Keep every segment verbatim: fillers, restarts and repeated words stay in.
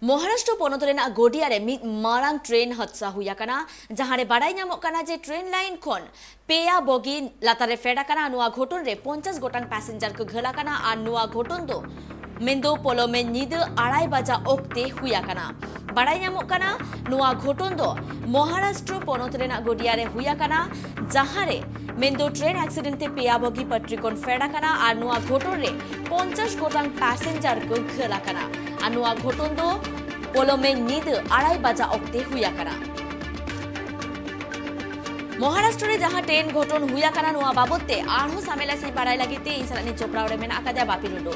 ᱢᱚᱦᱟᱨᱟᱥᱴᱨᱚ ᱯᱚᱱᱚᱛ ᱨᱮᱱᱟᱜ ᱜᱳᱰᱤᱭᱟ ᱨᱮ ᱢᱤᱫ ᱢᱟᱨᱟᱝ ᱴᱨᱮᱱ ᱦᱟᱫᱥᱟ ᱦᱩᱭ ᱟᱠᱟᱱᱟ, ᱡᱟᱦᱟᱸ ᱨᱮ ᱵᱟᱰᱟᱭ ᱧᱟᱢᱚᱜ ᱠᱟᱱᱟ ᱡᱮ ᱴᱨᱮᱱ ᱞᱟᱭᱤᱱ ᱠᱷᱚᱱ ᱯᱮᱭᱟ ᱵᱚᱜᱤ ᱞᱟᱛᱟᱨ ᱨᱮ ᱯᱷᱮᱰ ᱟᱠᱟᱱᱟ᱾ ᱱᱚᱣᱟ ᱜᱷᱚᱴᱚᱱ ᱨᱮ ᱯᱚᱧᱪᱟᱥ ᱜᱚᱴᱟᱝ ᱯᱮᱥᱮᱧᱡᱟᱨ ᱠᱚ ᱜᱷᱟᱹᱞ ᱟᱠᱟᱱᱟ ᱟᱨ ᱱᱚᱣᱟ ᱜᱷᱚᱴᱚᱱ ᱫᱚ ᱢᱮᱱᱫᱚ ᱯᱚᱞᱚᱢᱮ ᱧᱤᱫᱟᱹ ᱟᱲᱟᱭ ᱵᱟᱡᱟ ᱚᱠᱛᱮ ᱦᱩᱭ ᱟᱠᱟᱱᱟ᱾ ᱵᱟᱰᱟᱭ ᱧᱟᱢᱚᱜ ᱠᱟᱱᱟ, ᱱᱚᱣᱟ ᱜᱷᱚᱴᱚᱱ ᱫᱚ ᱢᱚᱦᱟᱨᱟᱥᱴᱨᱚ ᱯᱚᱱᱚᱛ ᱨᱮᱱᱟᱜ ᱜᱳᱰᱤᱭᱟ ᱨᱮ ᱦᱩᱭ ᱟᱠᱟᱱᱟ, ᱡᱟᱦᱟᱸ ᱨᱮ ᱢᱮᱱᱫᱚ ᱴᱨᱮᱱ ᱮᱠᱥᱤᱰᱮᱱᱴ ᱛᱮ ᱯᱮᱭᱟ ᱵᱚᱜᱤ ᱯᱟᱴᱨᱤ ᱠᱷᱚᱱ ᱯᱷᱮᱰ ᱟᱠᱟᱱᱟ ᱟᱨ ᱱᱚᱣᱟ ᱜᱷᱚᱴᱚᱱ ᱨᱮ ᱯᱚᱧᱪᱟᱥ ᱜᱚᱴᱟᱝ ᱯᱮᱥᱮᱧᱡᱟᱨ ᱠᱚ ᱜᱷᱟᱹᱞ ᱟᱠᱟᱱᱟ᱾ ᱟᱨ ᱱᱚᱣᱟ ᱜᱷᱚᱴᱚᱱ ᱫᱚ ᱯᱚᱞᱚᱢᱮ ᱧᱤᱫᱟᱹ ᱟᱲᱟᱭ ᱵᱟᱡᱟ ᱚᱠᱛᱮ ᱦᱩᱭ ᱟᱠᱟᱱᱟ᱾ ᱢᱚᱦᱟᱨᱟᱥᱴᱨᱚ ᱨᱮ ᱡᱟᱦᱟᱸ ᱴᱨᱮᱱ ᱜᱷᱚᱴᱚᱱ ᱦᱩᱭ ᱟᱠᱟᱱᱟ, ᱱᱚᱣᱟ ᱵᱟᱵᱚᱛ ᱛᱮ ᱟᱨᱦᱚᱸ ᱥᱟᱢᱮᱞᱟ ᱥᱟᱺᱦᱤᱡ ᱵᱟᱲᱟᱭ ᱞᱟᱹᱜᱤᱫ ᱛᱮ ᱤᱧ ᱥᱟᱞᱟᱜ ᱱᱤᱛ ᱡᱚᱯᱲᱟᱣ ᱨᱮ ᱢᱮᱱᱟᱜ ᱟᱠᱟᱫᱮᱭᱟ ᱵᱟᱯᱤ ᱴᱩᱰᱩ᱾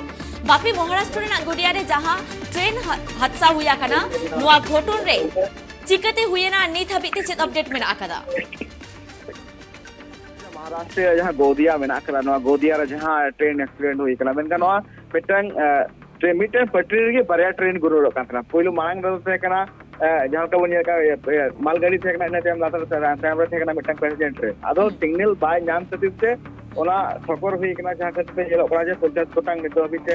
ᱵᱟᱯᱤ, ᱢᱚᱦᱟᱨᱟᱥᱴᱨᱚ ᱨᱮᱱᱟᱜ ᱜᱳᱰᱤᱭᱟ ᱨᱮ ᱡᱟᱦᱟᱸ ᱴᱨᱮᱱ ᱦᱟ-, ᱦᱟᱫᱥᱟ ᱦᱩᱭ ᱟᱠᱟᱱᱟ, ᱱᱚᱣᱟ ᱜᱷᱚᱴᱚᱱ ᱨᱮ ᱪᱤᱠᱟᱹᱛᱮ ᱦᱩᱭᱮᱱᱟ, ᱱᱤᱛ ᱦᱟᱹᱵᱤᱡ ᱛᱮ ᱪᱮᱫ ᱟᱯᱰᱮᱴ ᱢᱮᱱᱟᱜ ᱟᱠᱟᱫᱟ? ᱢᱚᱦᱟᱨᱟᱥᱴᱨᱚ ᱨᱮ ᱡᱟᱦᱟᱸ ᱜᱳᱫᱤᱭᱟ ᱢᱮᱱᱟᱜ ᱟᱠᱟᱫᱟ, ᱱᱚᱣᱟ ᱜᱳᱫᱤᱭᱟ ᱨᱮ ᱡᱟᱦᱟᱸ ᱴᱨᱮᱱ ᱮᱠᱥᱤᱰᱮᱱᱴ ᱦᱩᱭ ᱟᱠᱟᱱᱟ, ᱢᱮᱱᱠᱷᱟᱱ ᱱᱚᱣᱟ ᱢᱤᱫᱴᱟᱝ ᱢᱤᱫᱴᱮᱱ ᱯᱟᱴᱨᱤ ᱨᱮᱜᱮ ᱵᱟᱨᱭᱟ ᱴᱨᱮᱱ ᱜᱩᱨᱩᱨᱚᱜ ᱠᱟᱱ ᱛᱟᱦᱮᱱᱟ᱾ ᱯᱳᱭᱞᱳ ᱢᱟᱲᱟᱝ ᱨᱮᱫᱚ ᱛᱟᱦᱮᱸ ᱠᱟᱱᱟ, ᱡᱟᱦᱟᱸ ᱞᱮᱠᱟ ᱵᱚᱱ ᱧᱮᱞ ᱠᱟᱜ, ᱢᱟᱞᱜᱟᱹᱰᱤ ᱛᱟᱦᱮᱸ ᱠᱟᱱᱟ, ᱤᱱᱟᱹ ᱛᱟᱭᱚᱢ ᱞᱟᱛᱟᱨ ᱛᱟᱭᱚᱢ ᱨᱮ ᱛᱟᱦᱮᱸ ᱠᱟᱱᱟ ᱢᱤᱫᱴᱟᱝ ᱯᱮᱥᱮᱧᱡᱟᱨ ᱴᱨᱮᱱ᱾ ᱟᱫᱚ ᱥᱤᱜᱱᱮᱞ ᱵᱟᱭ ᱧᱟᱢ ᱠᱷᱟᱹᱛᱤᱨ ᱛᱮ ᱚᱱᱟ ᱴᱷᱚᱠᱚᱨ ᱦᱩᱭ ᱠᱟᱱᱟ, ᱡᱟᱦᱟᱸ ᱠᱷᱟᱹᱛᱤᱨ ᱛᱮ ᱧᱮᱞᱚᱜ ᱠᱟᱱᱟ ᱡᱮ ᱯᱚᱧᱪᱟᱥ ᱜᱚᱴᱟᱝ ᱱᱤᱛᱚᱜ ᱦᱟᱹᱵᱤᱡ ᱛᱮ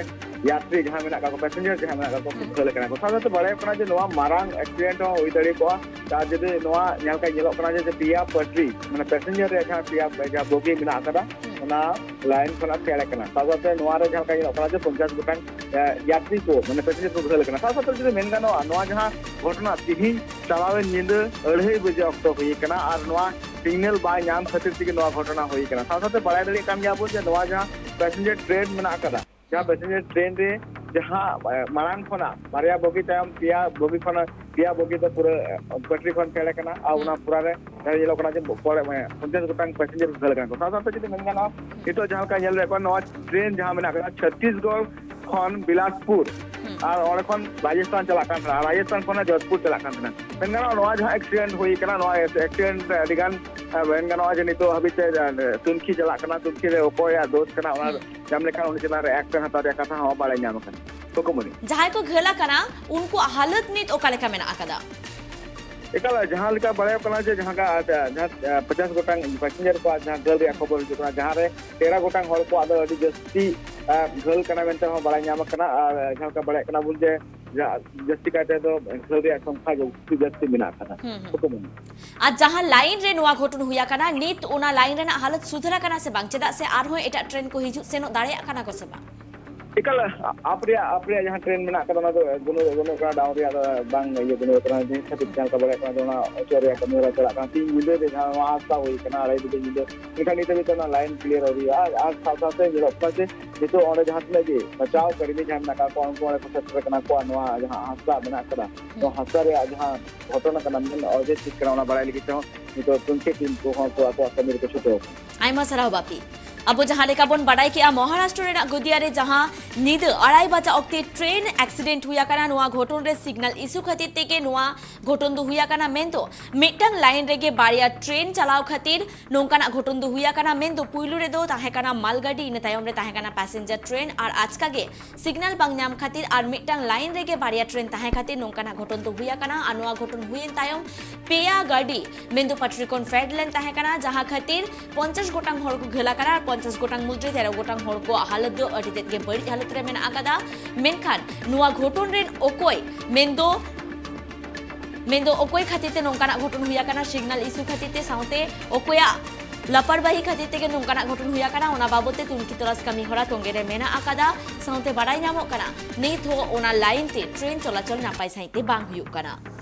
ᱭᱟᱛᱨᱤ ᱡᱟᱦᱟᱸ ᱢᱮᱱᱟᱜ ᱠᱟᱜ ᱠᱚ, ᱯᱮᱥᱮᱧᱡᱟᱨ ᱡᱟᱦᱟᱸ ᱢᱮᱱᱟᱜ ᱠᱟᱜ ᱠᱚ, ᱜᱷᱟᱹᱞ ᱟᱠᱟᱱᱟ ᱠᱚ᱾ ᱥᱟᱶ ᱥᱟᱶᱛᱮ ᱵᱟᱲᱟᱭᱚᱜ ᱠᱟᱱᱟ ᱡᱮ ᱱᱚᱣᱟ ᱢᱟᱨᱟᱝ ᱮᱠᱥᱤᱰᱮᱱᱴ ᱦᱚᱸ ᱦᱩᱭ ᱫᱟᱲᱮ ᱠᱚᱜᱼᱟ᱾ ᱟᱨ ᱡᱩᱫᱤ ᱱᱚᱣᱟ ᱧᱮᱞ ᱠᱷᱟᱱ ᱧᱮᱞᱚᱜ ᱠᱟᱱᱟ ᱡᱮ ᱯᱮᱭᱟ ᱯᱟᱴᱨᱤ, ᱢᱟᱱᱮ ᱯᱮᱥᱮᱧᱡᱟᱨ ᱨᱮᱭᱟᱜ ᱡᱟᱦᱟᱸ ᱯᱮᱭᱟ, ᱡᱟᱦᱟᱸ ᱵᱳᱜᱤ ᱢᱮᱱᱟᱜ ᱟᱠᱟᱫᱟ, ᱚᱱᱟ ᱞᱟᱭᱤᱱ ᱠᱷᱚᱱᱟᱜ ᱯᱷᱮᱰ ᱟᱠᱟᱱᱟ᱾ ᱥᱟᱶ ᱥᱟᱶᱛᱮ ᱱᱚᱣᱟ ᱨᱮ ᱡᱟᱦᱟᱸ ᱞᱮᱠᱟ ᱧᱮᱞᱚᱜ ᱠᱟᱱᱟ ᱡᱮ ᱯᱚᱧᱪᱟᱥ ᱜᱚᱴᱟᱝ ᱭᱟᱛᱨᱤ ᱠᱚ, ᱢᱟᱱᱮ ᱯᱮᱥᱮᱧᱡᱟᱨ ᱠᱚ ᱜᱷᱟᱹᱞ ᱟᱠᱟᱱᱟ᱾ ᱥᱟᱶ ᱥᱟᱶᱛᱮ ᱡᱩᱫᱤ ᱢᱮᱱ ᱜᱟᱱᱚᱜᱼᱟ, ᱱᱚᱣᱟ ᱡᱟᱦᱟᱸ ᱜᱷᱚᱴᱚᱱᱟ ᱛᱤᱦᱤᱧ ᱪᱟᱞᱟᱣᱮᱱ ᱧᱤᱫᱟᱹ ᱟᱹᱲᱦᱟᱹᱭ ᱵᱟᱡᱮ ᱚᱠᱛᱚ ᱦᱩᱭ ᱠᱟᱱᱟ ᱟᱨ ᱱᱚᱣᱟ ᱥᱤᱜᱱᱮᱞ ᱵᱟᱭ ᱧᱟᱢ ᱠᱷᱟᱹᱛᱤᱨ ᱛᱮᱜᱮ ᱱᱚᱣᱟ ᱜᱷᱚᱴᱚᱱᱟ ᱦᱩᱭ ᱠᱟᱱᱟ᱾ ᱥᱟᱶ ᱥᱟᱶᱛᱮ ᱵᱟᱲᱟᱭ ᱫᱟᱲᱮᱭᱟᱜ ᱠᱟᱱ ᱜᱮᱭᱟ ᱵᱚᱱ ᱡᱮ ᱱᱚᱣᱟ ᱡᱟᱦᱟᱸ ᱯᱮᱥᱮᱧᱡᱟᱨ ᱴᱨᱮᱱ ᱢᱮᱱᱟᱜ ᱟᱠᱟᱫᱟ, ᱡᱟᱦᱟᱸ ᱯᱮᱥᱮᱧᱡᱟᱨ ᱴᱨᱮᱱ ᱨᱮ ᱡᱟᱦᱟᱸ ᱢᱟᱲᱟᱝ ᱠᱷᱚᱱᱟᱜ ᱵᱟᱨᱭᱟ ᱵᱳᱜᱤ ᱛᱟᱭᱚᱢ ᱯᱮᱭᱟ ᱵᱳᱜᱤ ᱠᱷᱚᱱ ᱯᱮᱭᱟ ᱵᱳᱜᱤ ᱫᱚ ᱯᱩᱨᱟᱹ ᱯᱟᱴᱨᱤ ᱠᱷᱚᱱ ᱯᱷᱮᱰ ᱟᱠᱟᱱᱟ ᱟᱨ ᱚᱱᱟ ᱯᱩᱨᱟ ᱨᱮ ᱧᱮᱞᱚᱜ ᱠᱟᱱᱟ ᱡᱮ ᱯᱚᱧᱪᱟᱥ ᱜᱚᱴᱟᱝ ᱯᱮᱥᱮᱧᱡᱟᱨ ᱜᱷᱟᱹᱞ ᱟᱠᱟᱱᱟ ᱠᱚ᱾ ᱥᱟᱶ ᱥᱟᱶᱛᱮ ᱡᱩᱫᱤ ᱢᱮᱱ ᱜᱟᱱᱚᱜᱼᱟ, ᱱᱤᱛᱚᱜ ᱡᱟᱦᱟᱸ ᱞᱮᱠᱟ ᱧᱮᱞ ᱞᱮᱫ ᱠᱚᱣᱟ, ᱱᱚᱣᱟ ᱴᱨᱮᱱ ᱡᱟᱦᱟᱸ ᱢᱮᱱᱟᱜ ᱟᱠᱟᱫᱟ ᱪᱷᱚᱛᱤᱥᱜᱚᱲ ᱠᱷᱚᱱ ᱵᱤᱞᱟᱥᱯᱩᱨ ᱟᱨ ᱚᱸᱰᱮ ᱠᱷᱚᱱ ᱨᱟᱡᱚᱥᱛᱷᱟᱱ ᱪᱟᱞᱟᱜ ᱠᱟᱱ ᱛᱟᱦᱮᱱᱟ, ᱨᱟᱡᱚᱥᱛᱷᱟᱱ ᱠᱷᱚᱱ ᱡᱳᱫᱷᱯᱩᱨ ᱪᱟᱞᱟᱜ ᱠᱟᱱ ᱛᱟᱦᱮᱱᱟ᱾ ᱢᱮᱱ ᱜᱟᱱᱚᱜᱼᱟ, ᱱᱚᱣᱟ ᱡᱟᱦᱟᱸ ᱮᱠᱥᱤᱰᱮᱱᱴ ᱦᱩᱭ ᱠᱟᱱᱟ, ᱱᱚᱣᱟ ᱮᱠᱥᱤᱰᱮᱱᱴ ᱟᱹᱰᱤ ᱜᱟᱱ ᱢᱮᱱ ᱜᱟᱱᱚᱜᱼᱟ ᱡᱮ ᱱᱤᱛᱚᱜ ᱦᱟᱹᱵᱤᱡ ᱛᱮ ᱛᱩᱱᱠᱷᱤ ᱪᱟᱞᱟᱜ ᱠᱟᱱᱟ, ᱛᱩᱱᱠᱷᱤ ᱨᱮ ᱚᱠᱚᱭᱟᱜ ᱫᱳᱥ ᱠᱟᱱᱟ ᱚᱱᱟ ᱧᱟᱢ ᱞᱮᱠᱷᱟᱱ ᱩᱱᱤ ᱪᱮᱛᱟᱱ ᱨᱮ ᱮᱠᱥᱮᱱ ᱦᱟᱛᱟᱣ ᱨᱮᱭᱟᱜ ᱠᱟᱛᱷᱟ ᱦᱚᱸ ᱵᱟᱲᱟᱭ ᱧᱟᱢ ᱟᱠᱟᱱᱟ᱾ ᱦᱩᱠᱩᱢᱩᱱᱤ᱾ ᱡᱟᱦᱟᱸᱭ ᱠᱚ ᱜᱷᱟᱹᱞ ᱟᱠᱟᱱᱟ, ᱩᱱᱠᱩᱣᱟᱜ ᱦᱟᱞᱚᱛ ᱱᱤᱛ ᱚᱠᱟ ᱞᱮᱠᱟ ᱢᱮᱱᱟᱜ ᱟᱠᱟᱫᱟ? ᱮᱠᱟᱞ, ᱡᱟᱦᱟᱸ ᱞᱮᱠᱟ ᱵᱟᱲᱟᱭᱚᱜ ᱠᱟᱱᱟ ᱡᱮ ᱡᱟᱦᱟᱸ ᱜᱟ-, ᱡᱟᱦᱟᱸ, ᱮ, ᱯᱚᱧᱪᱟᱥ ᱜᱚᱴᱟᱝ passenger ᱠᱚᱣᱟᱜ ᱡᱟᱦᱟᱸ ᱜᱷᱟᱹᱞ ᱨᱮᱭᱟᱜ ᱠᱷᱚᱵᱚᱨ ᱦᱤᱡᱩᱜ ᱠᱟᱱᱟ, ᱡᱟᱦᱟᱸ ᱨᱮ ᱛᱮᱨᱚ ᱜᱚᱴᱟᱝ ᱦᱚᱲ ᱠᱚᱣᱟᱜ ᱫᱚ ᱟᱹᱰᱤ ᱡᱟᱹᱥᱛᱤ, ᱮ, ᱜᱷᱟᱹᱞ ᱠᱟᱱᱟ ᱢᱮᱱᱛᱮ ᱦᱚᱸ ᱵᱟᱲᱟᱭ ᱧᱟᱢ ᱟᱠᱟᱱᱟ᱾ ᱟᱨ ᱡᱟᱦᱟᱸ ᱞᱮᱠᱟ ᱵᱟᱲᱟᱭᱚᱜ ᱠᱟᱱᱟ ᱵᱚᱱ ᱡᱮ ᱡᱟ-, ᱡᱟᱹᱥᱛᱤ ᱠᱟᱭᱛᱮ ᱫᱚ ᱜᱷᱟᱹᱞ ᱨᱮᱭᱟᱜ ᱥᱚᱝᱠᱷᱟ ᱜᱮ ᱡᱟᱹᱥᱛᱤ ᱡᱟᱹᱥᱛᱤ ᱢᱮᱱᱟᱜ ᱟᱠᱟᱫᱟ᱾ ᱦᱩᱸ, ᱦᱩᱸ᱾ ᱠᱚ ᱢᱮᱱᱟ᱾ ᱟᱨ ᱡᱟᱦᱟᱸ line ᱨᱮ ᱱᱚᱣᱟ ᱜᱷᱚᱴᱚᱱ ᱦᱩᱭ ᱟᱠᱟᱱᱟ, ᱱᱤᱛ ᱚᱱᱟ line ᱨᱮᱱᱟᱜ ᱦᱟᱞᱚᱛ ᱥᱩᱫᱷᱟᱹᱨ ᱟᱠᱟᱱᱟ ᱥᱮ ᱵᱟᱝ? ᱪᱮᱫᱟᱜ ᱥᱮ ᱟᱨᱦᱚᱸ ᱮᱴᱟᱜ train ᱠᱚ ᱦᱤᱡᱩᱜ ᱥᱮᱱᱚᱜ ᱫᱟᱲᱮᱭᱟᱜ ᱠᱟᱱᱟ ᱠᱚ ᱥᱮ ᱵᱟᱝ? ᱮᱠᱟᱞ, up ᱨᱮᱭᱟᱜ, up ᱨᱮᱭᱟᱜ ᱡᱟᱦᱟᱸ train ᱢᱮᱱᱟᱜ ᱟᱠᱟᱫᱟ, ᱚᱱᱟ ᱫᱚ ᱜᱩᱱᱟᱹᱣ, ᱜᱩᱱᱟᱹᱣ ᱠᱟᱱᱟ, down ᱨᱮᱭᱟᱜ ᱫᱚ ᱵᱟᱝ ᱤᱭᱟᱹ ᱜᱩᱱᱟᱹᱣ ᱠᱟᱱᱟ᱾ ᱱᱤᱛ ᱦᱟᱹᱵᱤᱡ ᱡᱟᱦᱟᱸ ᱞᱮᱠᱟ ᱵᱟᱲᱟᱭᱚᱜ ᱠᱟᱱᱟ, ᱡᱮ ᱚᱱᱟ ᱚᱪᱚᱜ ᱨᱮᱭᱟᱜ ᱠᱟᱹᱢᱤ ᱦᱚᱨᱟ ᱪᱟᱞᱟᱜ ᱠᱟᱱᱟ᱾ ᱛᱮᱦᱮᱧ ᱧᱤᱫᱟᱹ ᱨᱮ ᱡᱟᱦᱟᱸ ᱱᱚᱣᱟ ᱦᱟᱫᱥᱟ ᱦᱩᱭ ᱠᱟᱱᱟ, ᱟᱲᱟᱭ ᱵᱟᱡᱮ ᱧᱤᱫᱟᱹ, ᱢᱮᱱᱠᱷᱟᱱ ᱱᱤᱛ ᱦᱟᱹᱵᱤᱡ ᱛᱮ ᱚᱱᱟ line clear ᱟᱹᱣᱨᱤ ᱦᱩᱭᱩᱜᱼᱟ᱾ ᱟᱨ, ᱟᱨ ᱥᱟᱶ ᱥᱟᱶᱛᱮ ᱧᱮᱞᱚᱜ ᱠᱟᱱᱟ ᱡᱮ ᱱᱤᱛᱚᱜ ᱚᱸᱰᱮ ᱡᱟᱦᱟᱸ ᱛᱤᱱᱟᱹᱜ ᱜᱮ ᱵᱟᱪᱟᱣ ᱠᱟᱹᱢᱤ ᱡᱟᱦᱟᱸ ᱢᱮᱱᱟᱜ ᱟᱠᱟᱫ ᱠᱚᱣᱟ, ᱩᱱᱠᱩ ᱚᱸᱰᱮ ᱠᱚ ᱥᱮᱴᱮᱨ ᱠᱟᱱᱟ ᱠᱚᱣᱟ᱾ ᱱᱚᱣᱟ ᱡᱟᱦᱟᱸ ᱦᱟᱫᱥᱟ ᱢᱮᱱᱟᱜ ᱟᱠᱟᱫᱟ, ᱱᱚᱣᱟ ᱦᱟᱫᱥᱟ ᱨᱮᱭᱟᱜ ᱡᱟᱦᱟᱸ ᱜᱷᱚᱴᱚᱱᱟ ᱠᱟᱱᱟ, ᱢᱮᱱ ᱚᱡᱮ ᱪᱮᱫ ᱠᱟᱱᱟ, ᱚᱱᱟ ᱵᱟᱲᱟᱭ ᱞᱟᱹᱜᱤᱫ ᱛᱮᱦᱚᱸ ᱱᱤᱛᱚᱜ ᱛᱩᱱᱠᱷᱤ team ᱠᱚᱦᱚᱸ ᱠᱚ ᱟᱠᱚᱣᱟᱜ ᱠᱟᱹᱢᱤ ᱨᱮᱠᱚ ᱪᱷᱩᱴᱟᱹᱣ ᱟᱠᱟᱱᱟ᱾ ᱟᱭᱢᱟ ᱥᱟᱨᱦᱟᱣ ᱵᱟᱯᱤ᱾ ᱟᱵᱚ ᱡᱟᱦᱟᱸ ᱞᱮᱠᱟ ᱵᱚᱱ ᱵᱟᱰᱟᱭ ᱠᱮᱜᱼᱟ, ᱢᱚᱦᱟᱨᱟᱥᱴᱨᱚ ᱨᱮᱱᱟᱜ ᱜᱚᱫᱤᱭᱟ ᱨᱮ ᱡᱟᱦᱟᱸ ᱧᱤᱫᱟᱹ ᱟᱲᱟᱭ ᱵᱟᱡᱟ ᱚᱠᱛᱮ train accident ᱦᱩᱭ ᱟᱠᱟᱱᱟ, ᱱᱚᱣᱟ ᱜᱷᱚᱴᱚᱱ ᱨᱮ signal issue ᱠᱷᱟᱹᱛᱤᱨ ᱛᱮᱜᱮ ᱱᱚᱣᱟ ᱜᱷᱚᱴᱚᱱ ᱫᱚ ᱦᱩᱭ ᱟᱠᱟᱱᱟ᱾ ᱢᱮᱱᱫᱚ ᱢᱤᱫᱴᱟᱝ line ᱨᱮᱜᱮ ᱵᱟᱨᱭᱟ train ᱪᱟᱞᱟᱣ ᱠᱷᱟᱹᱛᱤᱨ ᱱᱚᱝᱠᱟᱱᱟᱜ ᱜᱷᱚᱴᱚᱱ ᱫᱚ ᱦᱩᱭ ᱟᱠᱟᱱᱟ᱾ ᱢᱮᱱᱫᱚ ᱯᱩᱭᱞᱩ ᱨᱮᱫᱚ ᱛᱟᱦᱮᱸ ᱠᱟᱱᱟ ᱢᱟᱞᱜᱟᱹᱰᱤ, ᱤᱱᱟᱹ ᱛᱟᱭᱚᱢ ᱨᱮ ᱛᱟᱦᱮᱸ ᱠᱟᱱᱟ passenger train, ᱟᱨ ᱟᱪᱠᱟ ᱜᱮ signal ᱵᱟᱝ ᱧᱟᱢ ᱠᱷᱟᱹᱛᱤᱨ ᱟᱨ ᱢᱤᱫᱴᱟᱝ line ᱨᱮᱜᱮ ᱵᱟᱨᱭᱟ train ᱛᱟᱦᱮᱸ ᱠᱷᱟᱹᱛᱤᱨ ᱱᱚᱝᱠᱟᱱᱟᱜ ᱜᱷᱚᱴᱚᱱ ᱫᱚ ᱦᱩᱭ ᱟᱠᱟᱱᱟ᱾ ᱟᱨ ᱱᱚᱣᱟ ᱜᱷᱚᱴᱚᱱ ᱦᱩᱭᱮᱱ ᱛᱟᱭᱚᱢ ᱯᱮᱭᱟ ᱜᱟᱹᱰᱤ ᱢᱮᱱᱫᱚ ᱯᱟᱴᱨᱤ ᱠᱷᱚᱱ ᱯᱷᱮᱰ ᱞᱮᱱ ᱛᱟᱦᱮᱸ ᱠᱟᱱᱟ, ᱡᱟᱦᱟᱸ ᱠᱷᱟᱹᱛᱤᱨ ᱯᱚᱧᱪᱟᱥ ᱜᱚᱴᱟᱝ ᱦᱚᱲ ᱠᱚ ᱜᱷᱟᱹᱞ ᱟᱠᱟᱱᱟ ᱟᱨ ᱯᱚᱧᱪᱟᱥ ᱜᱚᱴᱟᱝ ᱢᱩᱫᱽᱨᱮ ᱛᱮᱨᱚ ᱜᱚᱴᱟᱝ ᱦᱚᱲ ᱠᱚᱣᱟᱜ ᱦᱟᱞᱚᱛ ᱫᱚ ᱟᱹᱰᱤ ᱛᱮᱫ ᱜᱮ ᱵᱟᱹᱲᱤᱡ ᱦᱟᱞᱚᱛ ᱨᱮ ᱢᱮᱱᱟᱜ ᱟᱠᱟᱫᱟ᱾ ᱢᱮᱱᱠᱷᱟᱱ ᱱᱚᱣᱟ ᱜᱷᱚᱴᱚᱱ ᱨᱮᱱ ᱚᱠᱚᱭ ᱢᱮᱱᱫᱚ ᱢᱮᱱᱫᱚ ᱚᱠᱚᱭ ᱠᱷᱟᱹᱛᱤᱨ ᱛᱮ ᱱᱚᱝᱠᱟᱱᱟᱜ ᱜᱷᱚᱴᱚᱱ ᱦᱩᱭ ᱟᱠᱟᱱᱟ, signal issue ᱠᱷᱟᱹᱛᱤᱨ ᱛᱮ, ᱥᱟᱶᱛᱮ ᱚᱠᱚᱭᱟᱜ ᱞᱟᱯᱟᱨᱵᱟᱦᱤ ᱠᱷᱟᱹᱛᱤᱨ ᱛᱮᱜᱮ ᱱᱚᱝᱠᱟᱱᱟᱜ ᱜᱷᱚᱴᱚᱱ ᱦᱩᱭ ᱟᱠᱟᱱᱟ, ᱚᱱᱟ ᱵᱟᱵᱚᱛ ᱛᱮ ᱛᱩᱱᱠᱷᱤ ᱛᱚᱞᱟᱥ ᱠᱟᱹᱢᱤ ᱦᱚᱨᱟ ᱛᱚᱸᱜᱮ ᱨᱮ ᱢᱮᱱᱟᱜ ᱟᱠᱟᱫᱟ᱾ ᱥᱟᱶᱛᱮ ᱵᱟᱰᱟᱭ ᱧᱟᱢᱚᱜ ᱠᱟᱱᱟ, ᱱᱤᱛ ᱦᱚᱸ ᱚᱱᱟ line ᱛᱮ train ᱪᱚᱞᱟᱪᱚᱞ ᱱᱟᱯᱟᱭ ᱥᱟᱺᱦᱤᱡ ᱛᱮ ᱵᱟᱝ ᱦᱩᱭᱩᱜ ᱠᱟᱱᱟ᱾